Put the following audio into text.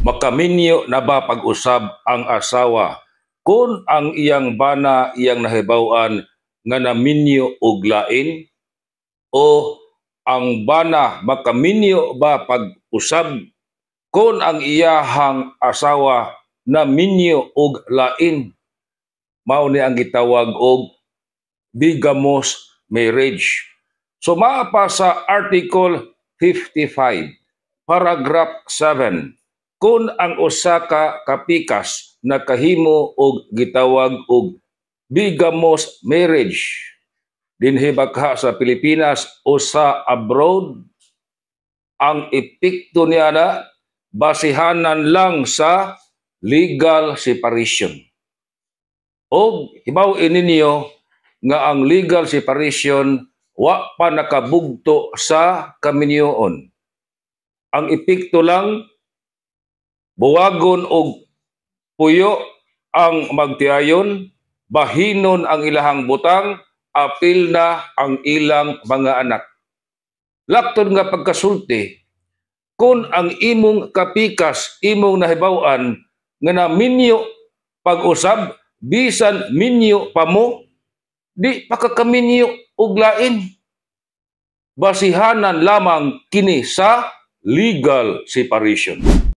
Makaminyo na ba pag-usab ang asawa kung ang iyang bana iyang nahibaw-an nga naminyo og lain, o ang bana makaminyo ba pag-usab kung ang iyahang asawa naminyo og lain? Mao ni ang gitawag og bigamous marriage. So maa pa sa Article 55, paragraph 7, kung ang usa ka kapikas nakahimo og gitawag og bigamous marriage dinhi bakha sa Pilipinas o sa abroad, ang epekto niya na basihanan lang sa legal separation. O hibaw ninyo nga ang legal separation wa pa nakabugto sa kaminyoon. Ang epekto lang, buwagon og puyo ang magtiayon, bahinon ang ilahang butang, apil na ang ilang mga anak. Laktod nga pagkasulti, kung ang imong kapikas imong nahibaw-an nga naminyo pag-usab, bisan minyo pa mo, di pa ka kaminyo og lain. Basihanan lamang kini sa legal separation.